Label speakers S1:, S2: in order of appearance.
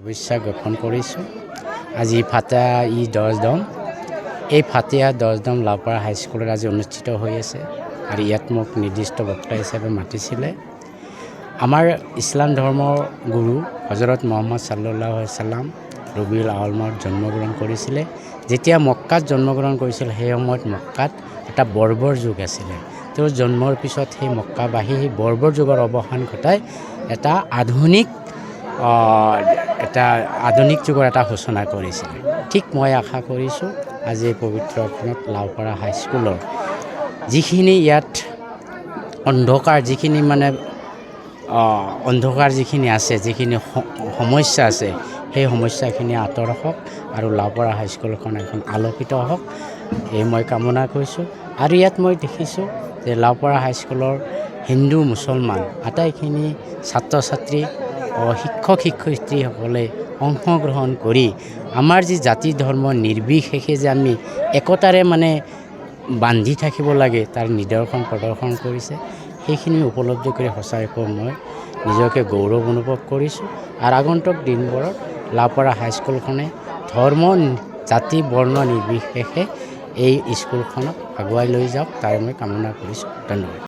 S1: শুভেচ্ছা জ্ঞাপন কৰিছোঁ। আজি ফাতেহা ই 10 দম, এই ফাতেহা 10 দম লাওপাৰা হাইস্কুলত আজি অনুষ্ঠিত হৈ আছে আৰু ইয়াত মোক নিৰ্দিষ্ট বক্তা হিচাপে মাতিছিলে। আমাৰ ইছলাম ধৰ্মৰ গুৰু হজৰত মহম্মদ চাল্লাহ চাল্লাম ৰবিউল আউল মাহত জন্মগ্ৰহণ কৰিছিলে। যেতিয়া মক্কাত জন্মগ্ৰহণ কৰিছিল, সেই সময়ত মক্কাত এটা বৰ্বৰ যুগ আছিলে। তেওঁৰ জন্মৰ পিছত সেই মক্কাবাসী সেই বৰ্বৰ যুগৰ অৱসান ঘটাই এটা আধুনিক যুগৰ এটা সূচনা কৰিছিলে। ঠিক মই আশা কৰিছোঁ, আজি এই পবিত্ৰ ক্ষণত লাওপাৰা হাইস্কুলৰ যিখিনি ইয়াত অন্ধকাৰ, যিখিনি মানে অন্ধকাৰ যিখিনি আছে, যিখিনি সমস্যা আছে, সেই সমস্যাখিনি আঁতৰ হওক আৰু লাওপাৰা হাইস্কুলখন এখন আলোকিত হওক, এই মই কামনা কৰিছোঁ। আৰু ইয়াত মই দেখিছোঁ যে লাওপাৰা হাইস্কুলৰ হিন্দু, মুছলমান আটাইখিনি ছাত্ৰ ছাত্ৰী, শিক্ষক শিক্ষয়িত্ৰীসকলে অংশগ্ৰহণ কৰি আমাৰ যি জাতি ধৰ্ম নিৰ্বিশেষে যে আমি একতাৰে মানে বান্ধি থাকিব লাগে, তাৰ নিদৰ্শন প্ৰদৰ্শন কৰিছে। সেইখিনি উপলব্ধি কৰি সঁচাকৈ মই নিজকে গৌৰৱ অনুভৱ কৰিছোঁ। আৰু আগন্তুক দিনবোৰত লাওপাৰা হাইস্কুলখনে ধৰ্ম, জাতি, বৰ্ণ নিৰ্বিশেষে এই স্কুলখনক আগুৱাই লৈ যাওক, তাৰে মই কামনা কৰিছোঁ। ধন্যবাদ।